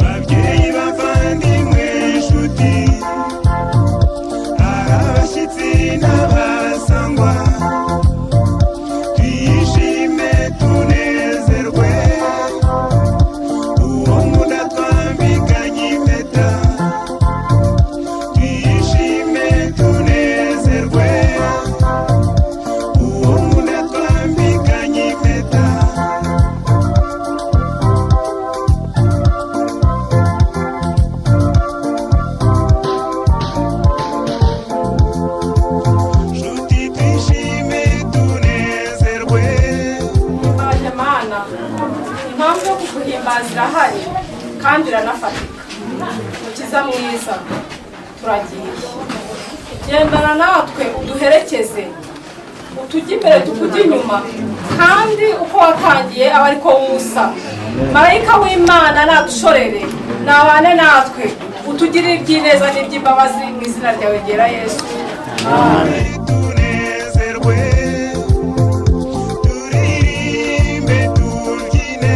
Babyeyi, bavandimwe, inshuti, hari abashyitsi n'abasangwa, twishime tunezerwe, uwo nkunda twambikanye impeta. Twishime tunezerwe, uwo nkunda twambikanye impeta. Nshuti, twishime tunezerwe. Abanyamana, impamvu yo kuguhimbaza irahari kandi iranafatika. Mukiza mwiza, turagiye, gendana natwe, uduherekeze, utujye imbere tukujye inyuma, kandi uko watangiye aba ariko wusa. Marayika w'Imana nadushorere, nabane natwe, utugirire iby'ineza n'iby'imbabazi, mu izina ryawe ryera Yesu, amen. Tunezerwe, turirimbe, tubyine,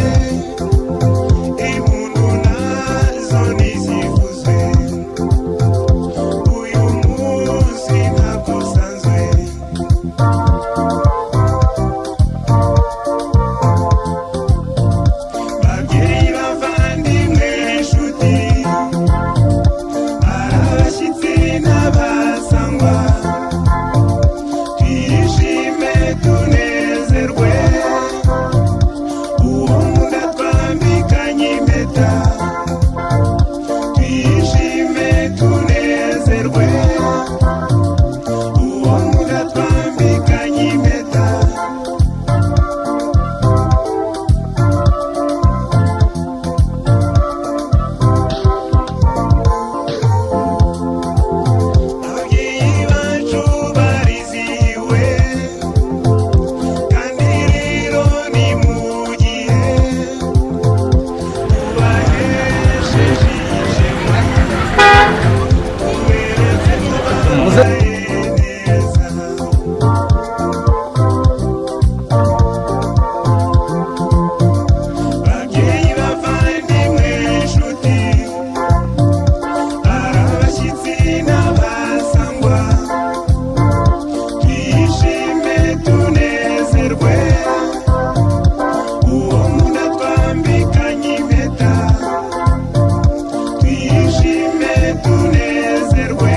impundu nazo nizivuzwe, uyu munsi ntabwo usanzwe. Babyeyi, bavandimwe, inshuti, hari abashyitsi n'abasangwa, twishime tunezerwe, uwo nkunda twambikanye impeta. Twishime tunezerwe, uwo nkunda twambikanye impeta. Ababyeyi bacu barizihiwe, kandi rero ni mu gihe tubahesheje ishema, tuberetse ko bambaye neza. Babyeyi, bavandimwe, inshuti, hari abashyitsi n'abasangwa, twishime tunezerwe, uwo nkunda twambikanye impeta. Twishime tunezerwe.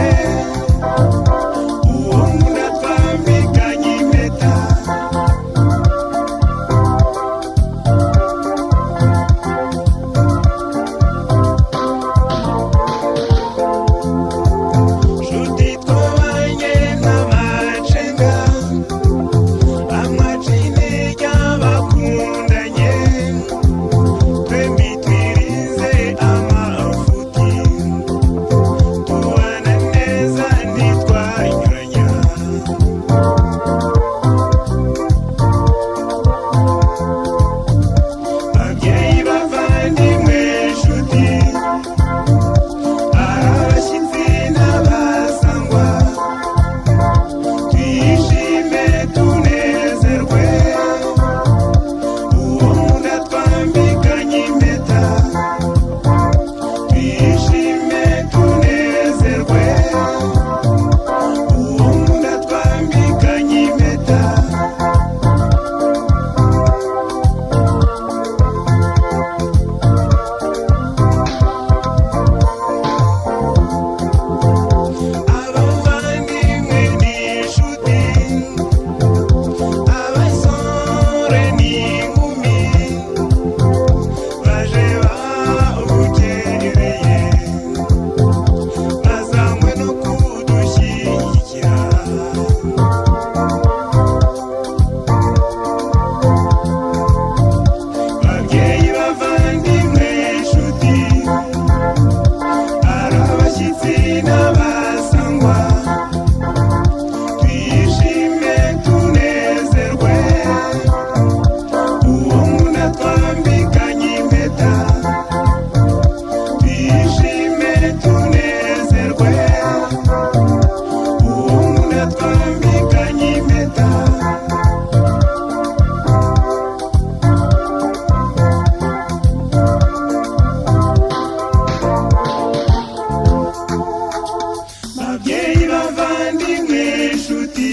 Bavandimwe, inshuti,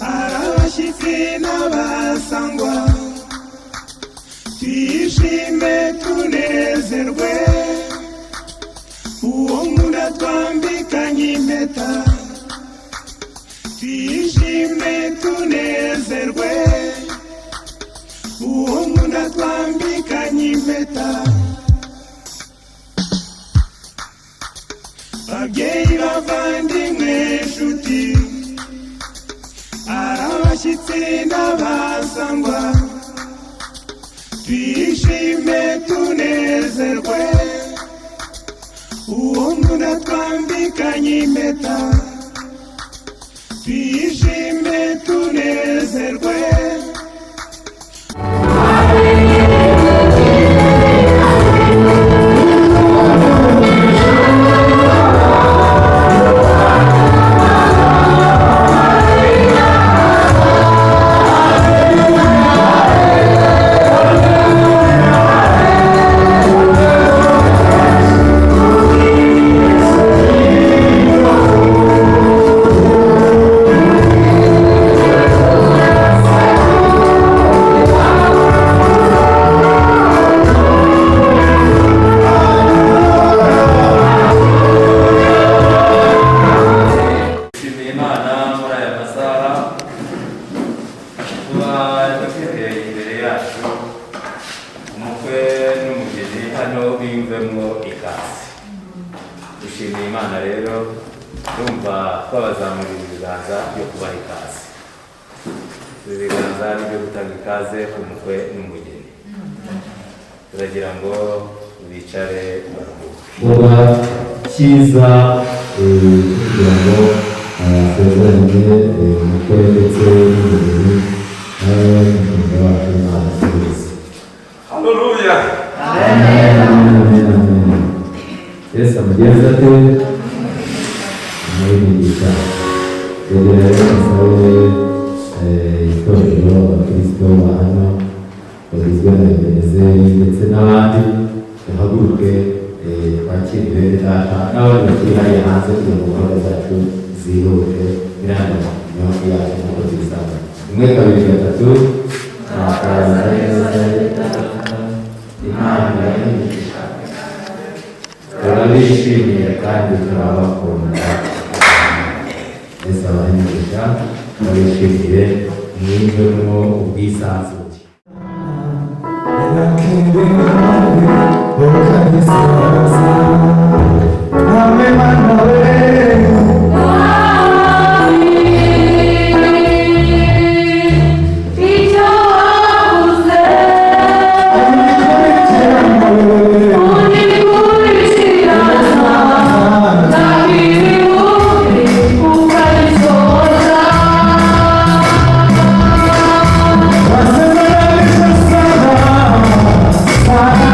abashyitsi n'abasangwa, twishime tunezerwe, uwo nkunda twambikanye impeta. Twishime tunezerwe, uwo nkunda twambikanye impeta. Babyeyi, bavandimwe, inshuti, abashyitsi n'abasangwa, twishime tunezerwe, uwo nkunda twambikanye impeta. Twishime tunezerwe. Nshimiye Imana muri aya masaha kuba dufite imbere yacu umukwe n'umugeni hano biyumvemo ikaze. Dushimiye Imana rero, ndumva twabazamurira ibiganza byo kubaha ikaze. Ibi biganza ni ibyo gutanga ikaze ku mukwe n'umugeni. Turagira ngo bicare baruhuke. Kuba cyiza kugira ngo asezeranye umukwe ndetse n'umugeni nawe umushumba wacu Imana asubize. Haleluya! Amen, amen, amen. Yesu amugenza ate muri migisha. Kugira rero musabe itorero abakristo ba hano bagizwe na Ebenezeri ndetse n'abandi bahaguruke, bakire bene data n'abandi bakiri hariya hanze kugira ngo gahunda zacu zihute, irangamiyo yacu nk'uko tubisanga. Rimwe, kabiri, gatatu. Mwakaza neza, Imana irahimisha, turabishimiye kandi turabakunda. Yesu abahe imigisha, turabishimiye, mwiyumvemo ubwisanzure. Icyo wabuze unikurikirana ntabiribuke ukabisohoza. Sara,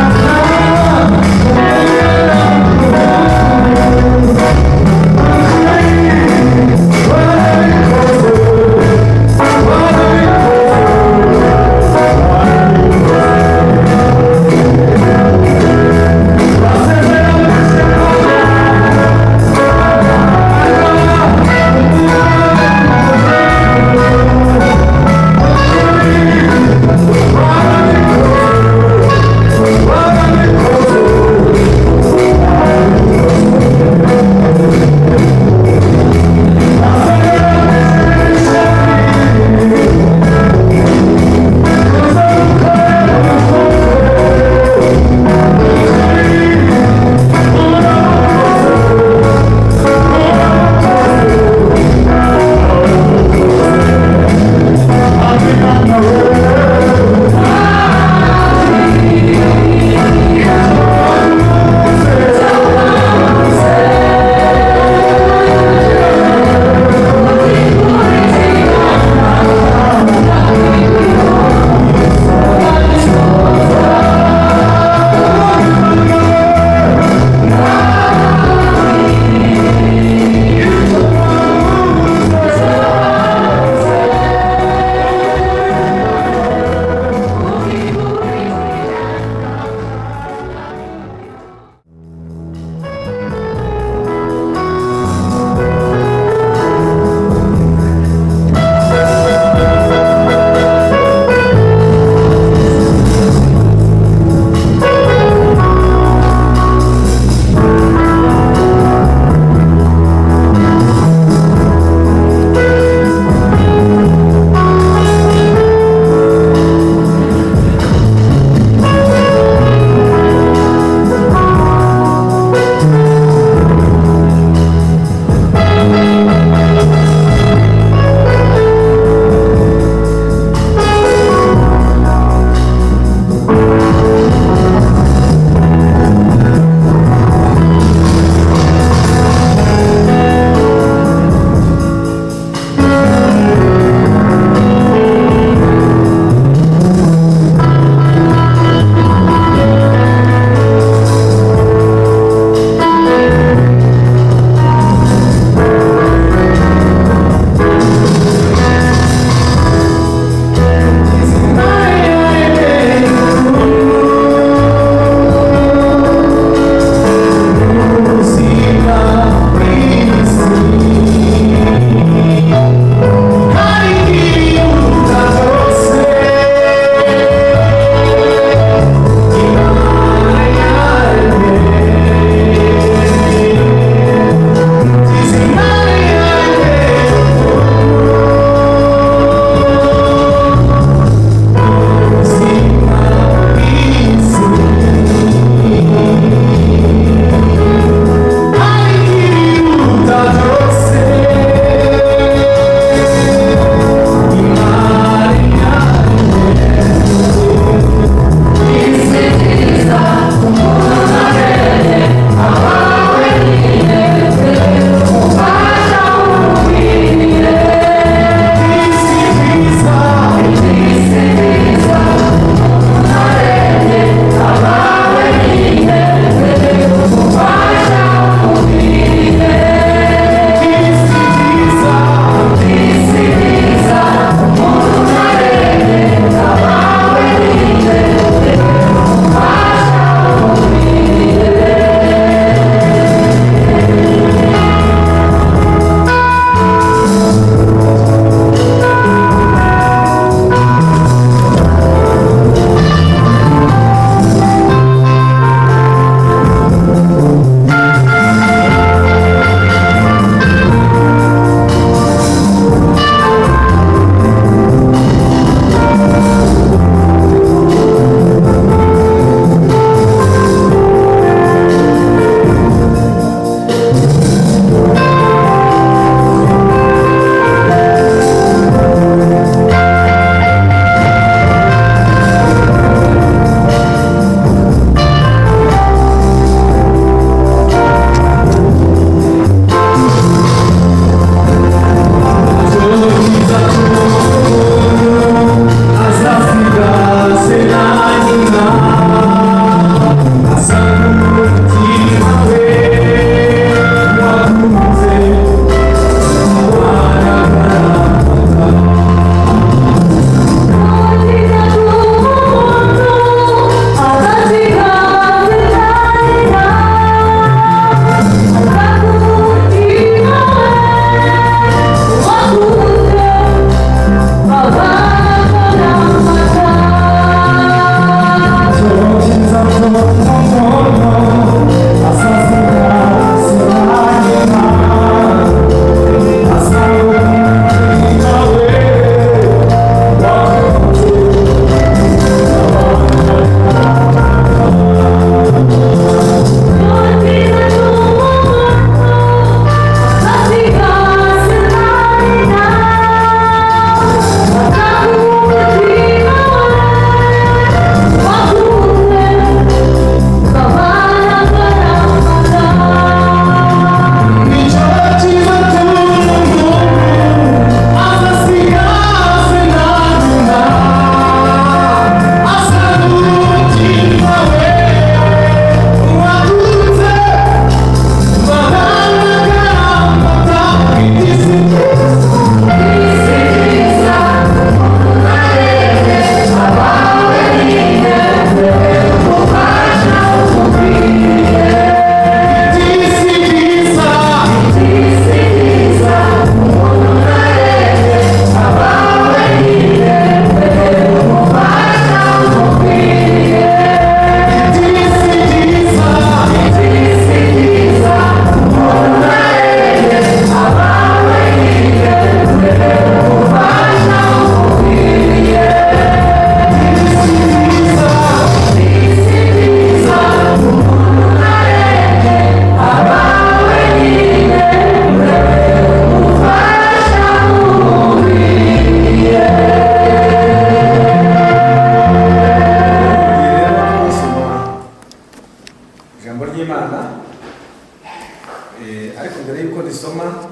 dusoma,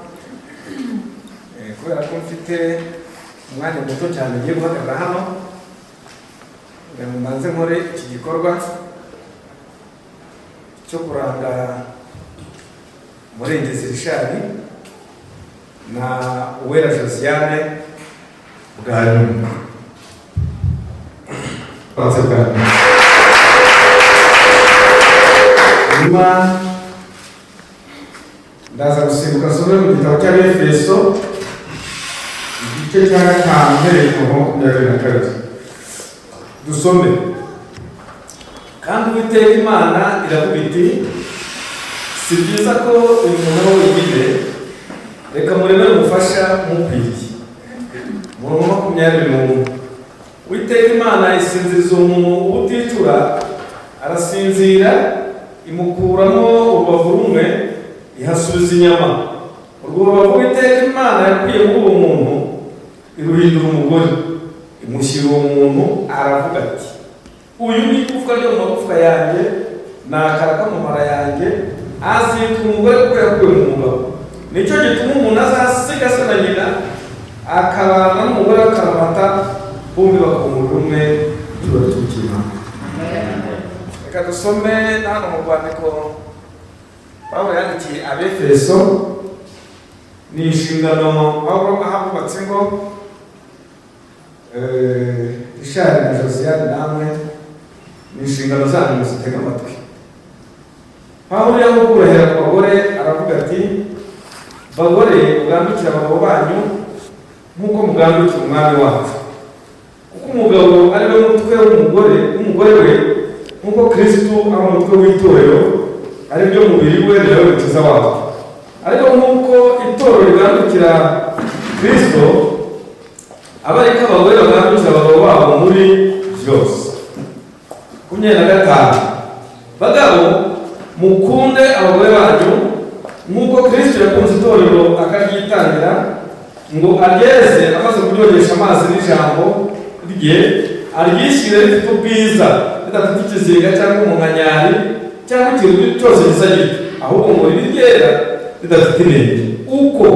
kubera ko mfite umwanya muto cyane ngiye guhagarara hano kugira ngo mbanze nkore iki gikorwa cyo kuranga Murengezi Richard na Uwera Josiane bwa nyuma. Banze bwa nyuma. Nyuma ndaza gusimbuka nsome mu gitabo cy'Abefeso igice cya 5 uhereye ku murongo wa 22. Dusome. Kandi Uwiteka Imana iravuga iti: si byiza ko uyu muntu aba wenyine, reka muremere umufasha umukwiriye. Umurongo 21. Uwiteka Imana isinziriza umuntu ubuticura, arasinzira, imukuramo urubavu rumwe, ihasubiza inyama. Urwo rubavu Uwiteka Imana yakuye muri uwo muntu, iruhindura umugore, imushyira uwo muntu. Aravuga ati: uyu ni igufwa ryo mu magufwa yanjye, ni akara ko mu mara yanjye, azitwa umugore kuko yakuwe mu mugabo. Nicyo gituma umuntu azasiga se na nyina, akabana n'umugore akaramata, bombi bakaba umubiri umwe. Icyubahiro cy'Imana. Reka dusome hano mu rwandiko Pawulo yandikiye Abefeso. Ni inshingano Pawulo aha abubatse ngo Richard na Josiane, namwe ni inshingano zanyu, muzitega amatwi. Pawulo yahugurahera ku bagore, aravuga ati: bagore, mugandukire abagabo banyu nk'uko mugandukira Umwami wacu, kuko umugabo ari we mutwe w'umugore we, nk'uko Kristo ari umutwe w'itorero, ari byo mubiri we, ni nawe mukiza wacu. Ariko nk'uko itorero rigandukira Kristo, aba ariko abagore bagandukira abagabo babo muri byose. 25. Bagabo, mukunde abagore banyu nk'uko Kristo yakunze itorero akaryitangira, ngo aryeze amaze kuryogesha amazi n'ijambo rye, aryishyire rifite ubwiza, ridafite ikizinga cyangwa umunkanyari cyangwa ikintu cyose gisa gityo, ahubwo ngo ribe ryera ridafite inenge. Uko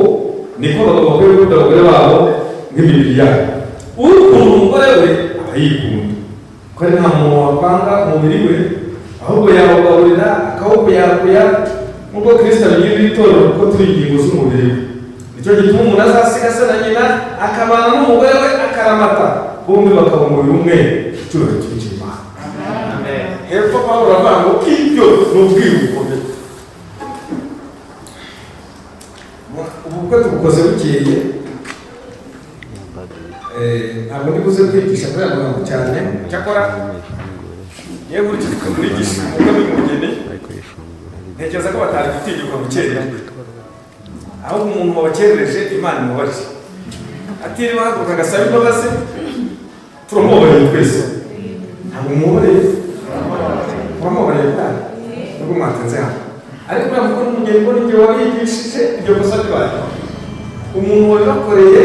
niko abagabo bakwiye gukunda abagore babo nk'imibiri yabo. Ukunda umugore we aba yikunda, kuko ari nta muntu wakwanga umubiri we, ahubwo yawugaburira akawukuyakuya, nk'uko Kristo abigirira itorero, kuko turi ingingo z'umubiri we. Nicyo gituma umuntu azasiga se na nyina, akabana n'umugore we akaramata, bombi bakaba umubiri umwe. Icyubahiro cy'Imana. Hepfo Pawulo aravuga ngo ibyo ni ubwiru bukomeye. Ubukwe tubukoze bukeye, ntabwo ndi buze kwigisha kuri aya magambo cyane. Cyakora yewe nkurikije ukuntu nigisha umukwe n'umugeni, ntekereza ko batari gutinyuka gukererwa, ahubwo umuntu wabakerereje Imana imubaze, atiriwe ahaguruka agasaba imbabazi. Turamubabareye twese, ntabwo mumubabareye? Muramubabareye kandi nubwo mwatinze hano. Ariko uriya mukwe n'umugeni ngo ninjye wabigishije iryo kosa ribaye, umuntu wabibakoreye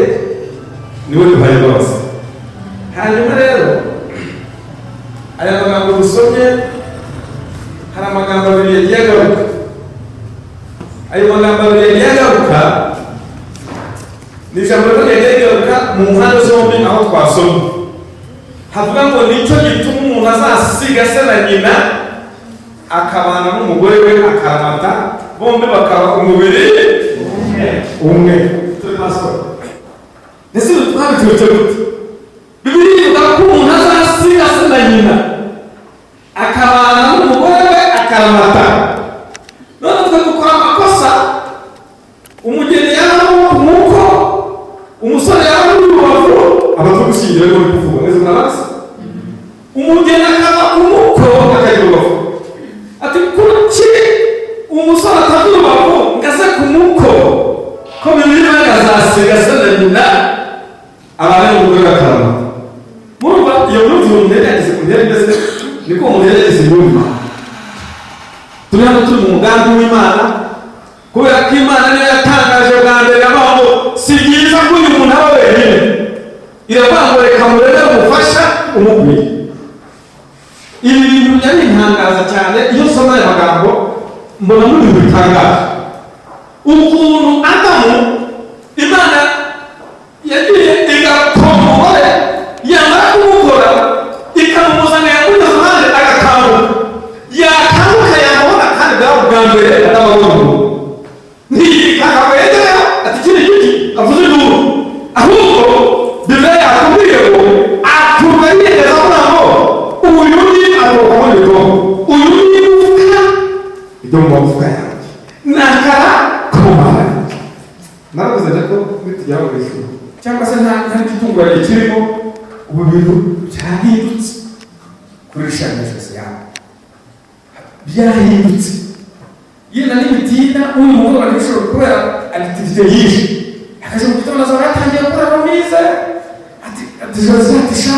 niwe duhaye imbabazi. Hanyuma rero aya magambo dusomye, hari amagambo abiri yagiye agaruka. Ayo magambo abiri yagiye agaruka ni ijambo rimwe ryagiye rigaruka mu mpande zombi aho twasomye, havuga ngo nicyo gituma umuntu azasiga se na nyina, akabana n'umugore we akaramata, bombi bakaba umubiri umwe. Ese twabiturutse gute? Bibiliya ivuga ko umuntu azasiga se na nyina, akabana n'umugore we akaramata. None twe dukora amakosa, umugeni yaba nk'uko umusore yaba muri Rubavu, abatwa gushyingira ariko bari kuvuga mwese murabazi, umugeni akava ku muko akajya Rubavu, ati kuki umusore atava Rubavu ngo aze ku muko, ko Bibiliya azasiga se na nyina abana n'umugore bakaramata? Murumva iyo myumvire umuntu yari yagize ku ntera imeze, niko umuntu yari yagize imyumvire. Turi hano turi mu mugambi w'Imana, kubera ko Imana niyo yatangaje bwa mbere, iravuga ngo si byiza ko uyu muntu aba wenyine, iravuga ngo reka murebe umufasha umukwiye. Ibi bintu byari bintangaza cyane. Iyo nsoma aya magambo mbona mu bintu bitangaje. Ukuntu Adamu Imana yagiye igakora umugore, yamara kumukora ikamumuzanira kuri ruhande, agakanguka, yakanguka yamubona, kandi bwaba ubwa mbere Adamu abonye umuntu, ntiyikanga ngo yegereho ati iki ni igiti avuze induru, ahubwo Bibiliya yakubwiye ngo akurwa yiyemeza avuga ngo uyu ni akomoka mu bigongo, uyu ni igufwa ryo mu magufwa yanjye, ni akara ko mu mara yanjye. Naravuze ko nitugera mu ijuru cyangwa se nta gitunguranye kirimo, ubu bintu byahindutse kuri Richard na Josiane, byarahindutse. Yenda n'ibitinda uyu mugoroba ntibishobora kubera activité nyinshi, akaje mu gitondo azaba yatangiye gukora remise, ati Josiane, ati sha,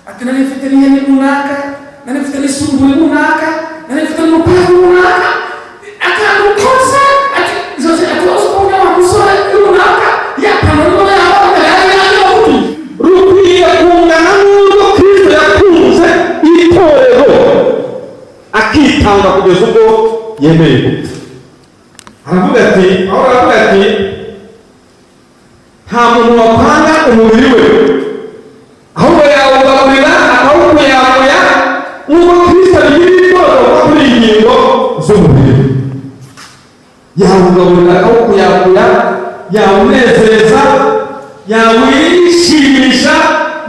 ati nari mfite n'ihene runaka, nari mfite n'isunguri runaka, nari mfite n'urukwavu runaka, akantu kose, ati Josiane, ati wose ukabona wa musore runaka yapantaro niba yaba yari yagufi. Rukwiye kungana n'urwo Kristo yakunze itorero akitanga kugeza ubwo yemeye gupfa. Aravuga ati, aho aravuga ati nta muntu wakwanga umubiri we, ahubwo yawugaburira akawukuyakuya nk'uko Kristo abigirira itorero kuko turi ingingo z'umubiri we. Yawugaburira akawukuyakuya, yawunezeza, yawishimisha,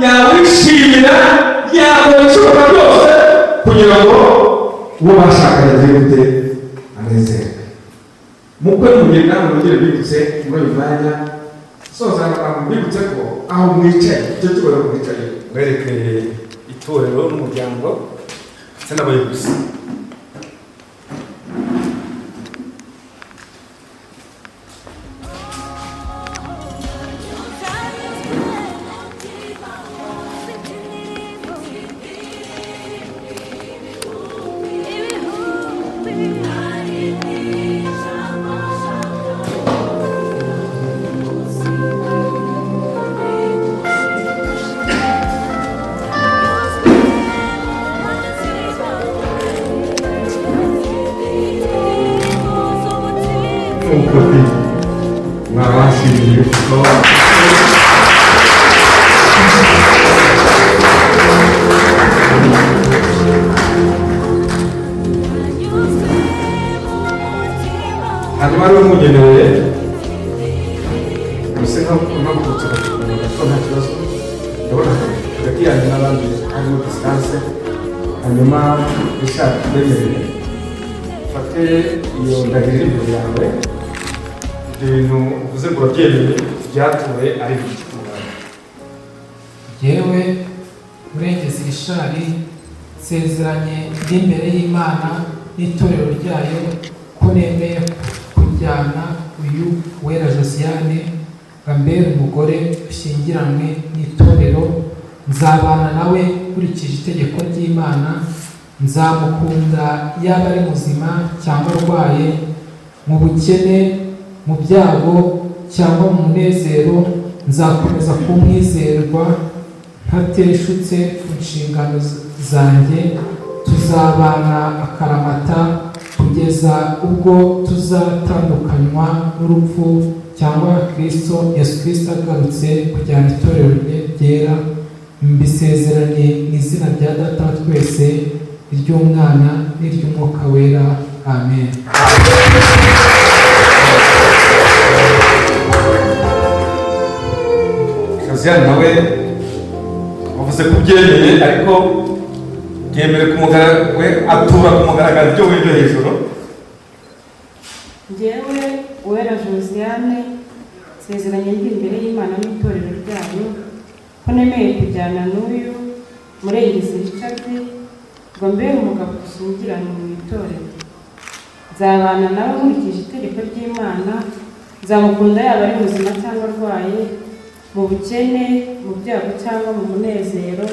yawishimira, yakora ibishoboka byose kugira ngo uwo bashakanye agire gute? Anezerwe. Mukwe mugeni namwe mugire bibutse muri uyu mwanya soza amagambo, mbibutse ko aho mwicaye, icyo cyubahiro mwicaye, mwerekeye itorero n'umuryango ndetse n'abayobozi. Nuko mwabashimiye kuko hanyuma rero munyemereye mbese mpagurutse gato, nta kibazo, ndabona hagati yanjye n'abandi harimo distance. Hanyuma Richard, bemereye ufate iyo ndahiro iri imbere yawe, ibyo bintu uvuze ngo urabyemeye byatuwe ari bike. Yewe Murengezi Richard, nsezeranye ndi imbere y'Imana n'itorero ryayo ko nemeye kujyana uyu Uwera Josiane ngo ambere umugore ushyingiranywe n'itorero, nzabana nawe nkurikije itegeko ry'Imana, nzamukunda yaba ari muzima cyangwa arwaye, mu bukene, mu byago cyangwa mu munezero, nzakomeza kumwizerwa ntateshutse ku nshingano zanjye, tuzabana akaramata kugeza ubwo tuzatandukanywa n'urupfu cyangwa Kristo Yesu Kristo agarutse kujyana itorero rye ryera. Mbisezeranye mu izina rya Data wa twese, iry'Umwana n'iry'Umwuka Wera, amen. Josiane nawe wavuze ko ubyemeye, ariko byemere ku mugaragaro, we atura ku mugaragaro ibyo wibyo hejuru. Njyewe Uwera Josiane, nsezeranye ndi imbere y'Imana n'itorero ryayo ko nemeye kujyana n'uyu Murengezi Richard ngo mbere umugabo dushyingiranywe mu itorero, nzabana nawe nkurikije itegeko ry'Imana, nzamukunda yaba ari muzima cyangwa arwaye, mu bukene, mu byago cyangwa mu munezero,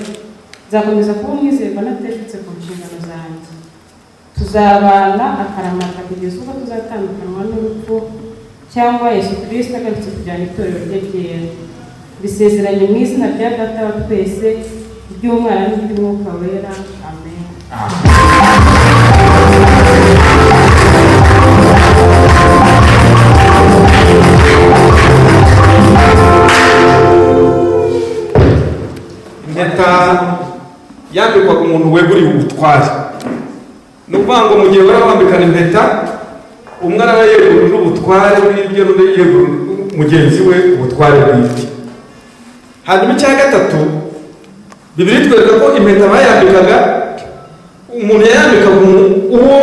nzakomeza kuba umwizerwa ntateshutse ku nshingano zanjye, tuzabana akaramata kugeza ubwo tuzatandukanywa n'urupfu cyangwa Yesu Kristo agarutse kujyana itorero rye ryera. Bisezeranye mu izina rya Data wa twese, iry'Umwana n'iry'Umwuka Wera, amen. Impeta yambikwaga umuntu weguriwe ubutware. Ni ukuvuga ngo mu gihe barabambikana impeta, umwe araba yegurira ubutware bw'ibyo, n'undi yegurira mugenzi we ubutware bw'ibye. Hanyuma icya gatatu, Bibiliya itwereka ko impeta bayambikaga umuntu, yayambikaga uwo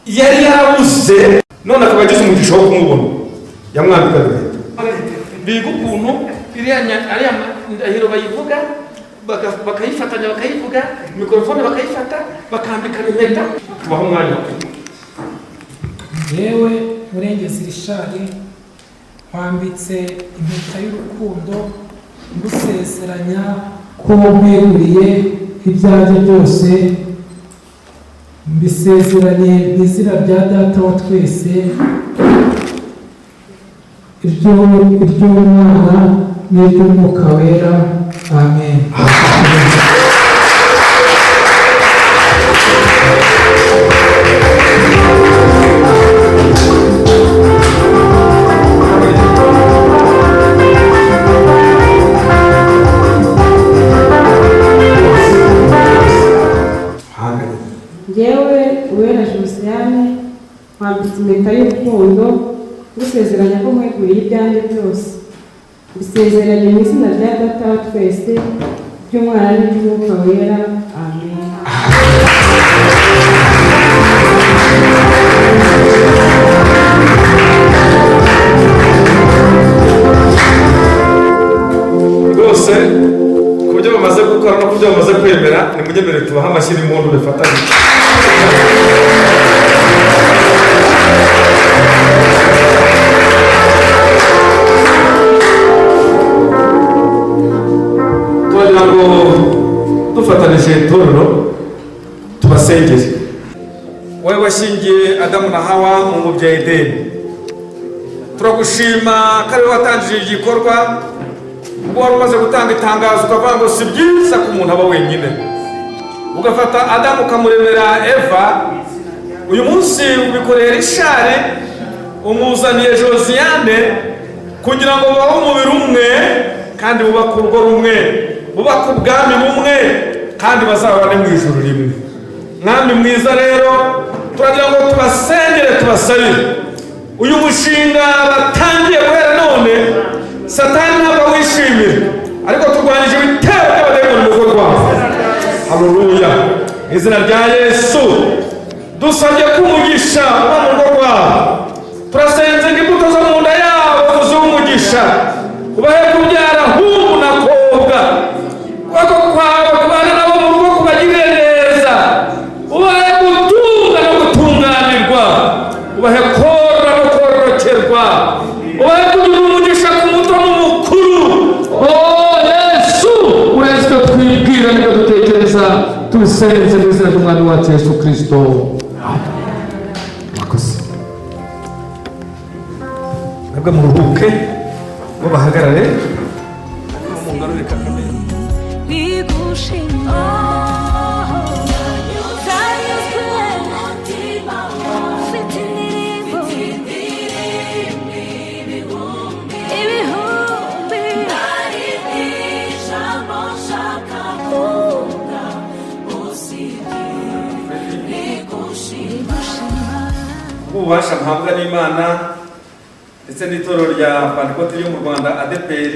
yari yarabuze none akaba agize umugisha wo kumubona, yamwambikaga impeta. Biga ukuntu iriya ariya ndahiro bayivuga, bakayifatanya, bakayivuga, mikorofone bakayifata, bakambikana impeta. Tubaho umwanya. Yewe Murengezi Richard, nkwambitse impeta y'urukundo, ngusezeranya ko nkweguriye ibyanjye byose. Mbisezeranye mu izina rya Data wa twese, iry'Umwana n'iry'Umwuka Wera. Amen. Njyewe Uwera Josiane, nkwambitse impeta y'urukundo, ngusezeranya ko nkweguriye ibyanjye byose. Mbisezeranye mu izina rya Data wa twese, ry'Umwana n'iry'Umwuka Wera. Amen. Rwose ku byo bamaze gukora no ku byo bamaze kwemera, nimunyemerere tubahe amashyi n'impundu bifatanye. Turagira ngo dufatanije itorero tubasengere. Wowe washyingiye Adamu na Hawa mu ngobyi ya Edeni, turagushima ko ariwe watangije igikorwa. Ubwo wari umaze gutanga itangazo ukavuga ngo si byiza ko umuntu aba wenyine, ugafata Adamu ukamuremera Eva. Uyu munsi ubikoreye Richard, umuzaniye Josiane kugira ngo babe umubiri umwe kandi bubake urugo rumwe, bubake ubwami bumwe, kandi bazabane mu ijuru rimwe. Mwami mwiza, rero turagira ngo tubasengere, tubasabire uyu mushinga batangiye guhera none. Satani ntabwo awishimira, ariko turwanyije ibitero by'abadayimoni mu rugo rwabo. Haleluya! Mu izina rya Yesu dusabye ko umugisha uba mu rugo rwabo. Turasenze ngo imbuto zo mu nda yabo uzihe umugisha, ubahe kubyara hungu na kobwa, kuboko kwawe kubana nabo mu rugo, kubagirire neza, ubahe gutunga no gutunganirwa, ubahe korora no kororokerwa, ubahe kugira umugisha ku muto n'umukuru. Oh Yesu, urenze icyo twibwira n'ibyo dutekereza. Tubisenze mu izina ry'Umwami wacu Yesu Kirisito. Murakoze. Mwebwe muruhuke, bo bahagarare. Mungarure Kagame. Bigushima Zanyuzwe Mfite indirimbo ibihumbi. Ijambo nshaka kuvuga usibye rigushima. Ububasha mpabwa n'Imana ndetse n'itorero rya Pantekoti ryo mu Rwanda ADEPR,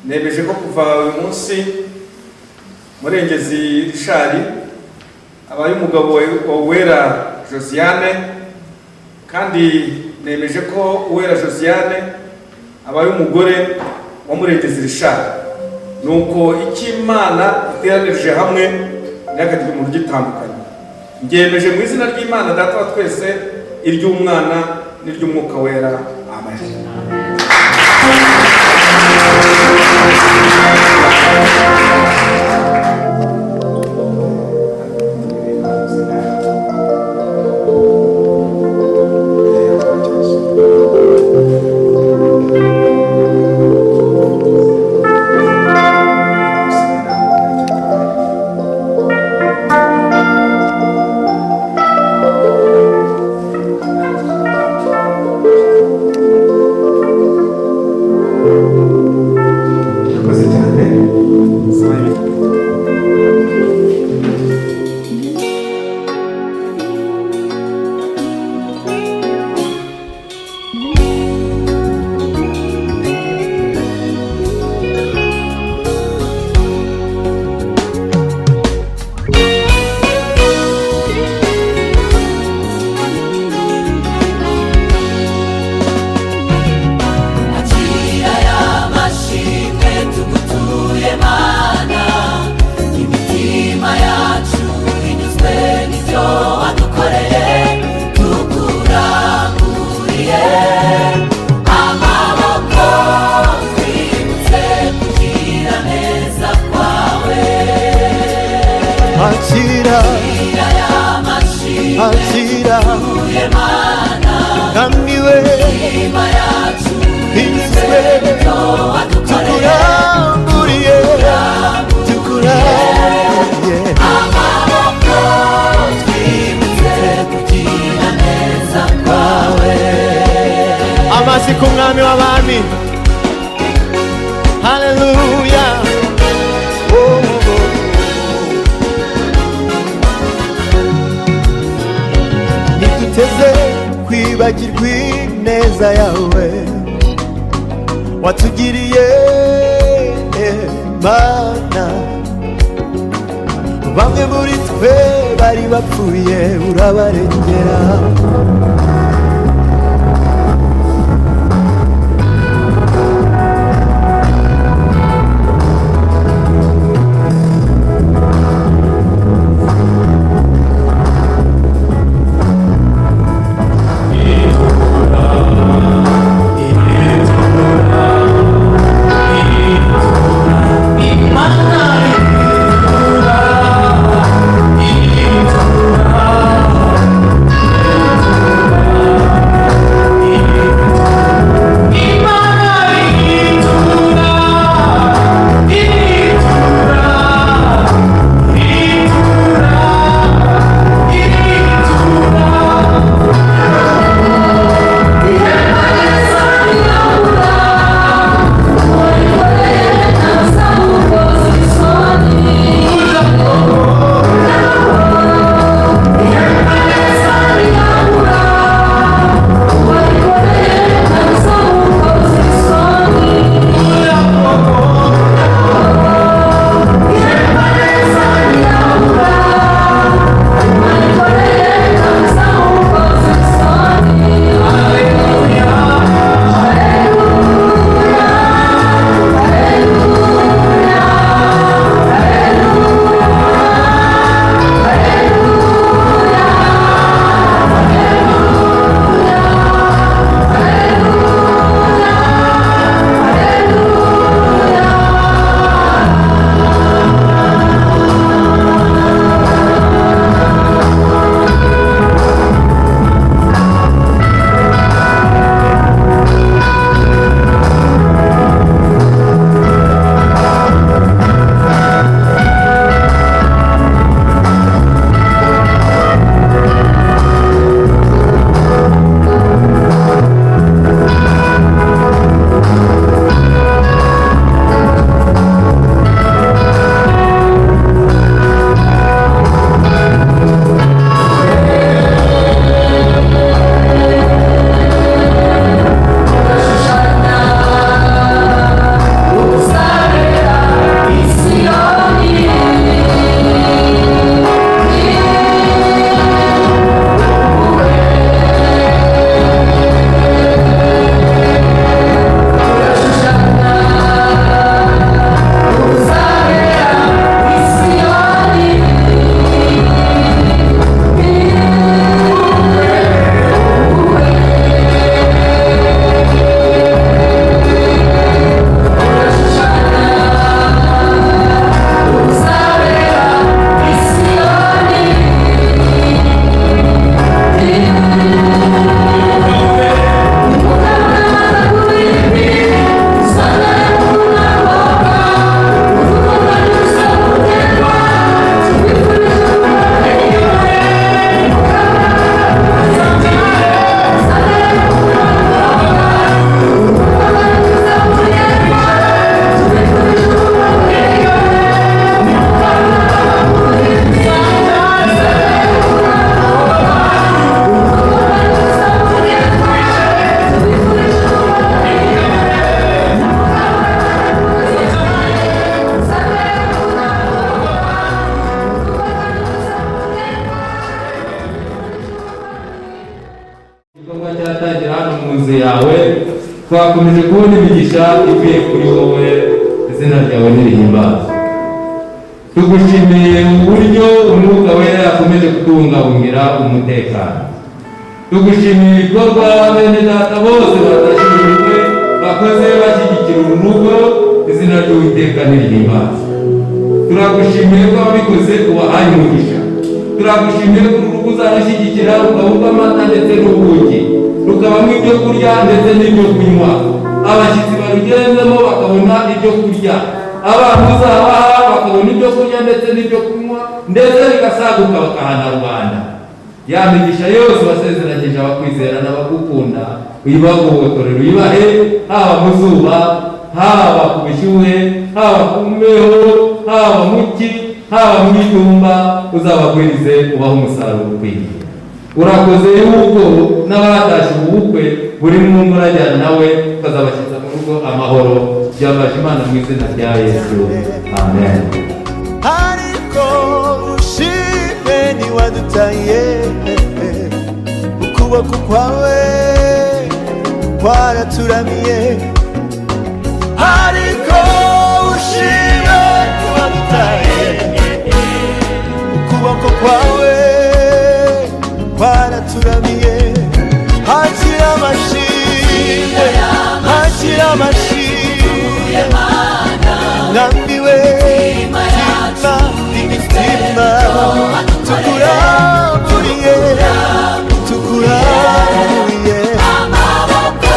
nemeje ko kuva uyu munsi Murengezi Richard abaye umugabo wa Uwera Josiane, kandi nemeje ko Uwera Josiane abaye umugore wa Murengezi Richard. Nuko icyo Imana iteranirije hamwe ntihakagire umuntu ugitandukanye. Ngemeje mu izina ry'Imana Data wa twese, iry'Umwana n'iry'Umwuka Wera. Amen. Tukuramburiye, tukuramburiye amaboko, twibutse kugira neza kwawe. Amashyi ku mwami w'abami. Haleluya. Oh, oh, oh. Ntiduteze kwibagirwa ineza yawe watugiriye, Mana. Bamwe muri twe bari bapfuye, urabarengera. Igikorwa cyatangira hano mu nzu yawe, twakomeje kubona imigisha ivuye kuri wowe. Izina ryawe nirihimbazwe. Tugushimiye uburyo Umwuka Wera yakomeje kutubungabungira umutekano. Tugushimiye ibikorwa bene data bose batashimiwe bakoze bashyigikira uru rugo. Izina ry'Uwiteka nirihimbazwe. Turagushimiye ko wabikoze, ubahaye umugisha. Turagushimiye ko uru rugo uzarushyigikira, rukabamo amata ndetse n'ubuki, rukabamo ibyo kurya ndetse n'ibyo kunywa. Abashyitsi barugenzemo bakabona ibyo kurya, abantu uzabaha bakabona ibyo kurya ndetse n'ibyo kunywa, ndetse bigasaguka bakahana rubanda. Ya migisha yose wasezeranyije abakwizera n'abagukunda, uyibagobotorere, uyibahe, haba mu zuba, haba ku bushyuhe, haba ku mbeho, haba mu cyi, haba mu itumba, uzabagwirize, ubahe umusaruro ukwiye. Urakoze yuko n'abatashye ubu bukwe buri mwumwe urajyana nawe ukazabashyitsa mu rugo amahoro. Byambaje Imana mu izina rya Yesu, amen. Ariko ushime ntiwadutaye, ukuboko kwawe kwaraturamiye. Ariko ushime ntiwadutaye, ukuboko kwawe kwaraturamiye. Hakira amashimwe, hakira amashimwe, mwami we, imitima tukuramburiye, tukuramburiye. Amaboko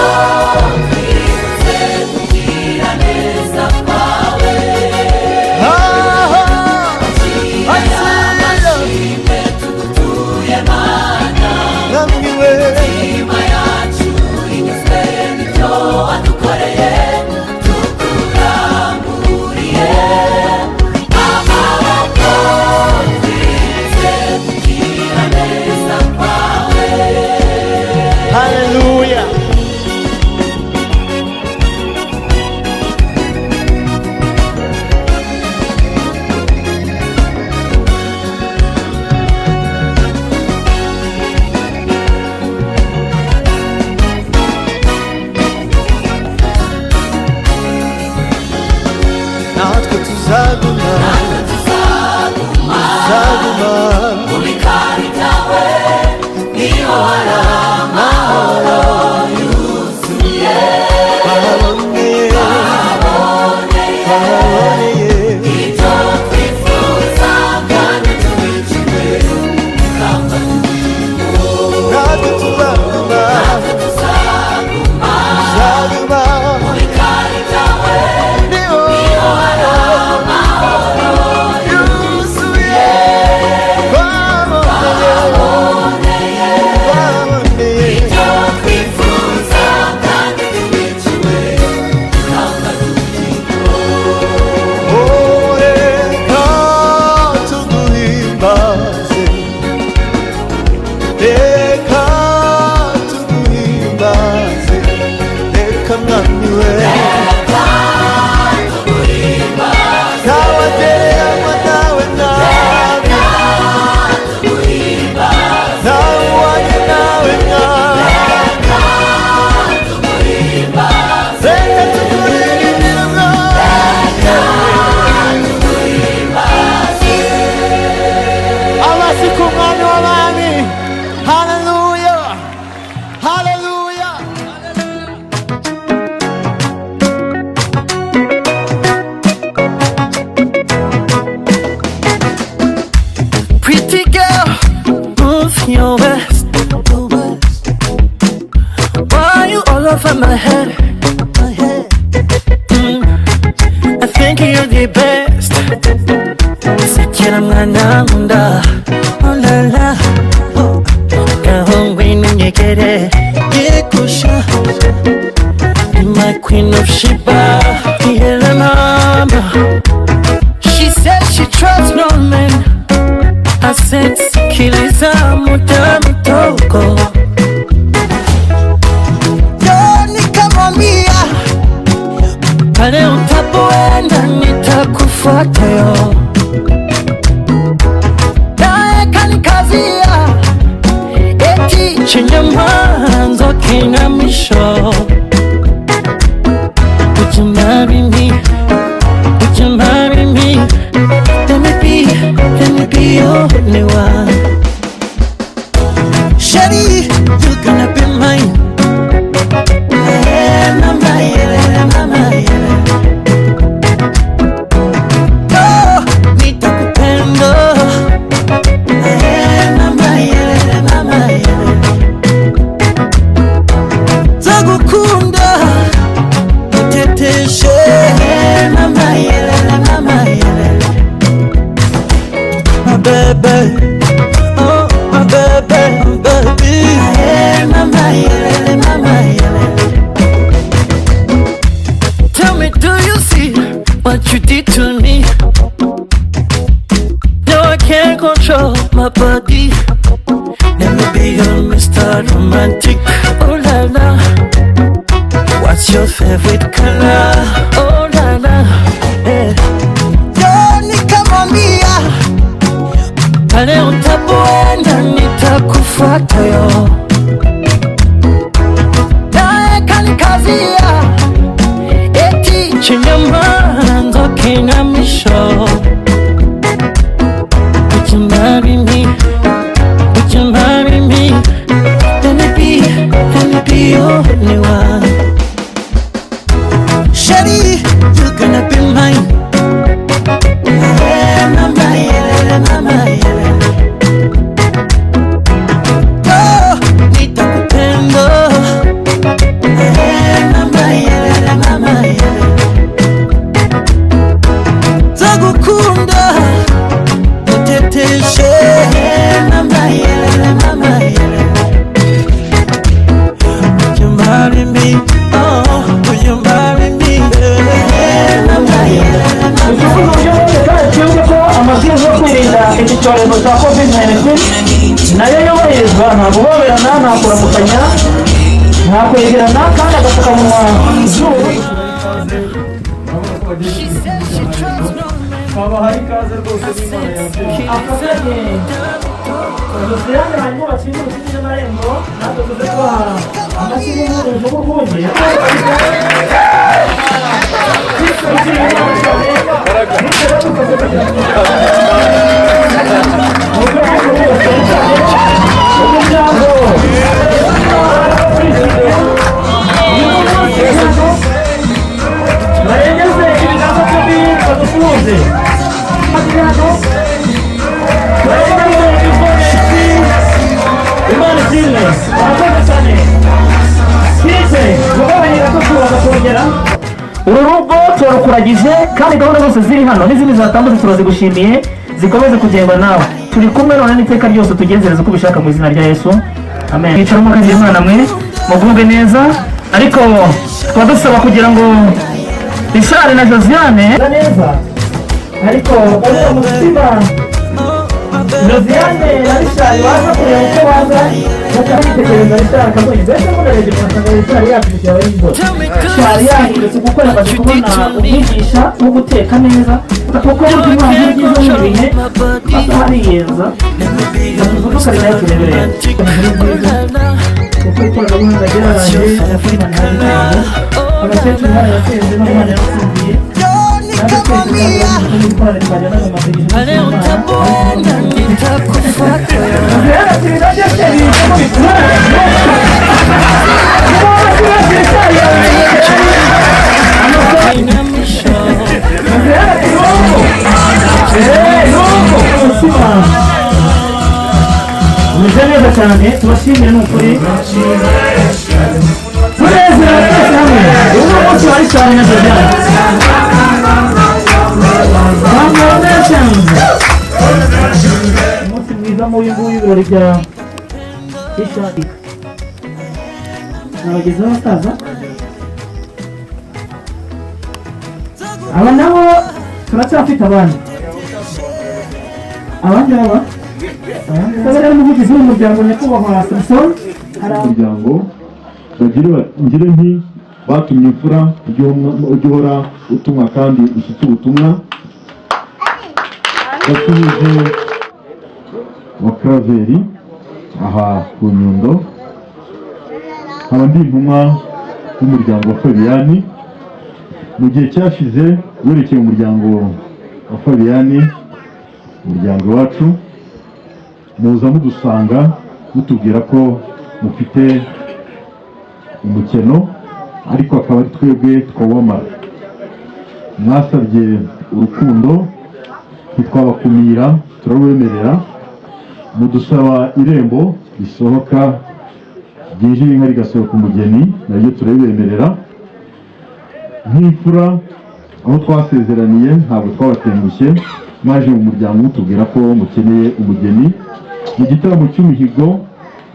twibutse kugira neza kwawe. Amashimwe tugutuye Mana, mwami we, imitima yacu inyuzwe n'ibyo wadukoreye, tukuramburiye amaboko, twibutse kugira neza kwawe. Haleluya. Natwe tuzaguma, tuzaguma mu bikari byawe, niho hari amahoro yuzuye. Twaboneye, twaboneye ibyo twifuza kandi tubikire ikamba. Natwe tuzaguma, Natwe tuzaguma tuzaguma mu bikari byawe, niho niho hari amahoro yuzuye. Twaboneye, twaboneye ibyo twifuza kandi tubikiwe ikamba ry'ubugingo. Reka tuguhimbaze, reka tuguhimbaze, reka mwami we, ntawagereranywa nawe, nawe ntawe uhwanye nawe, mwami. Reka tukuririmbire, mwami. Amashyi ku mwami w'abami. Haleluya, haleluya. Pretty girl, move your waist. Why you all over my head? I think you're the best. Sekera mwana nkunda, oh la la, oh. Ngaho ngwino unyegere, yegusha. Be my queen of Sheba, yeah mama. She said she trusts no man. I said sikiliza muda mdogo, yo nikamwambia pale utapoenda nitakufuata yo, naye kanikazia eti chenye mwanzo kina mwisho. Would you baby. Oh, my baby, baby. Hey, mama, yeah, mama, yeah. Tell me, do you see what you did to me? No, I can't control my body. Let me be your Mr. Romantic. Oh la la. What's your favorite color? Oh la la. Yeah. Yo nikamwambia Pale utapoenda nitakufuata yo. Naye kanikazia eti chenye mwanzo kina mwisho. Would you marry me? Would you marry me? Let me be your only one. Chérie, you're gonna be mine. Hey, mama, yeah, mama, yeah. Oh, nitakupenda. Hey, mama, yeah, mama, yeah. Nzagukunda uteteshe. Hey, mama, yeah, mama, yeah. Would you marry me? Oh, would you marry me? Hey, mama, yeah. Uburyo kandi twibuke ko amabwiriza yo kwirinda iki cyorezo cya COVID-19 nayo yubahirizwa: nta guhoberana, nta kuramukanya, nta kwegerana, kandi agapfukamunwa zuru. Twabahaye ikaze rwose n'Imana yabyemeye. Akazanye Josiane, hanyuma bakingure urugi n'amarembo, natwe tuze kubaha amashyi n'impundu z'urwunge. Barengeze ibiganza byombi badusuhuze. Barengeze ibikoresho. Imana ishimwe, murakoze cyane. Kize mugabanyira ko tubaza kongera. Uru rugo turarukuragije, kandi gahunda zose ziri hano n'izindi zatambutse turazigushimiye, zikomeze kugengwa nawe. Turi kumwe none n'iteka ryose, tugenzereze uko ubishaka mu izina rya Yesu, amen. Mwicara mukagira Imana mwe, mugubwe neza, ariko tukaba dusaba kugira ngo Richard na Josiane neza, ariko uriya mutima Josiane na Richard baza kureba uko baza bakabitekereza. Richard akabonye mbese munarebye mwasanga Richard yakwishyura ari inzobe. Richard yahindutse kuko yamaze kubona umwigisha wo guteka neza, kuko burya umwana iyo byiza mu bihe amasaha ariyenza atuvuga nayo turebereye kuko ikoranabuhanga ryaraje. Abakecuru barabatsinze n'umwana yaratsindiye, natwe twese tuzakomeza twajyana mu masengesho. Pale utapoenda nitakufuata. Umeze neza cyane, tubashimire, ni ukuri tunezerewe twese hamwe. Uyu ni umunsi wa Richard na Josiane. Congratulations! Umunsi mwiza nk'uyu nguyu, ibirori bya Richard nabagezeho abasaza aba nabo turacyafite abandi abandi baba abandi rero. Umuvugizi w'umuryango nyakubahwa Samson hari Umuryango bagire ngire nti batumye imfura, ujye uhora utumwa kandi ushyitse ubutumwa. Basubije wa Karaveri aha ku Nyundo, nkaba ndi intumwa y'umuryango wa Fabiyani. Mu gihe cyashize werekeye umuryango wa Fabiyani, umuryango wacu, muza mudusanga mutubwira ko mufite umukeno, ariko akaba ari twebwe twawamara. Mwasabye urukundo, ntitwabakumira, turabemerera. Mudusaba irembo risohoka ryinjira inka rigasohoka umugeni, naryo turabibemerera. Nk'imfura aho twasezeraniye ntabwo twabatengushye. Mwaje mu muryango mutubwira ko mukeneye umugeni. Mu gitaramo cy'umuhigo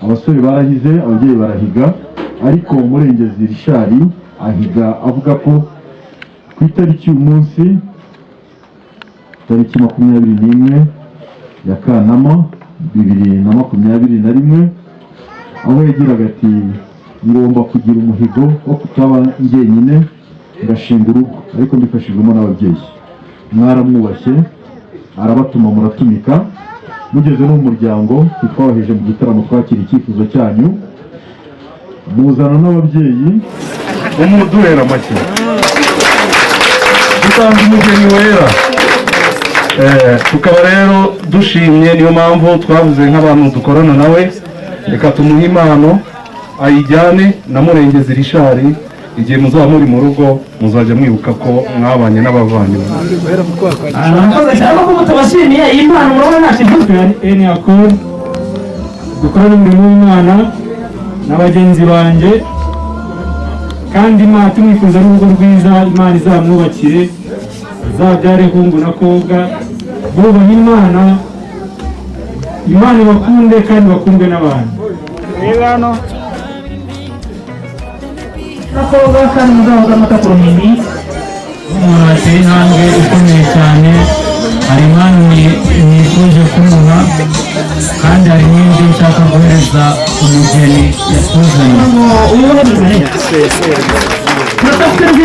abasore barahize, ababyeyi barahiga, ariko Murengezi Richard ahiga avuga ko ku itariki y'uyu munsi, tariki 21 ya Kanama 2021, aho yagiraga ati: "Ngomba kugira umuhigo wo kutaba njyenyine, ngashinga urugo, ariko mbifashijwemo n'ababyeyi." Mwaramwubashye, arabatuma, muratumika. Mugeze no mu muryango ntitwabaheje mu gitaramo, twakira icyifuzo cyanyu, muzana n'ababyeyi. Umuduhera make, dutanze umugeni wera. Tukaba rero dushimye, niyo mpamvu twavuze nk'abantu dukorana nawe, reka tumuhe impano ayijyane na Murengezi Richard. Igihe muzaba muri mu rugo muzajya mwibuka ko mwabanye n'abavandimwe. Murakoze cyane ko mutabashimiye iyi mpano, murabona ntacyo ivuzwe. Eni Akol dukorana umurimo w'Imana na bagenzi banjye, kandi Imana tumwifuza n'urugo rwiza. Imana izamwubakire, azabyare hungu na kobwa bubaha Imana, Imana ibakunde kandi bakundwe n'abantu. Reba hano n'akobwa, kandi muzahoze amata ku ruhimbi. Umuntu wateye intambwe ikomeye cyane, hari impano nifuje kumuha, kandi hari n'ibyo nshaka guhereza umugeni yatuzanye.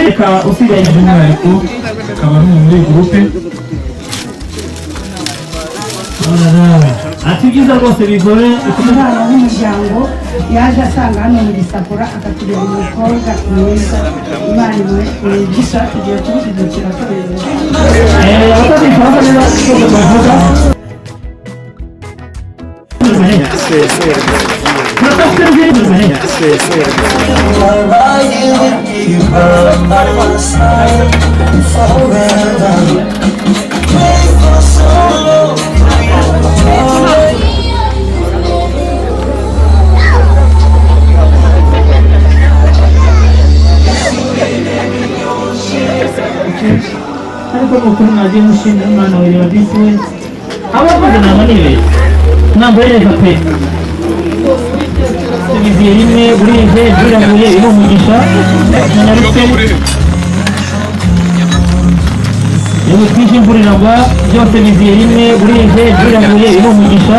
Reka usigaye. By'umwihariko akaba ari umuntu muri groupe. Ati byiza rwose bigore. Umwana w'umuryango yaje asanga hano mu Gisakura, akatubera umukobwa mwiza. Imana imigisha, tugiye kumushyigikira tubizi. Abakozi ifaransa neza rwose bavuga. Ariko ni ukuri mwagiye mushimira umwana wawe wa disi we abakoze, ntabwo nibeshye, ntabwo neza pe. Tubiziye rimwe, burije, bwiraguye, iri umugisha munyarutse yewe twinshi, imvura iragwa, byose biziye rimwe, burije, bwiraguye, iri umugisha.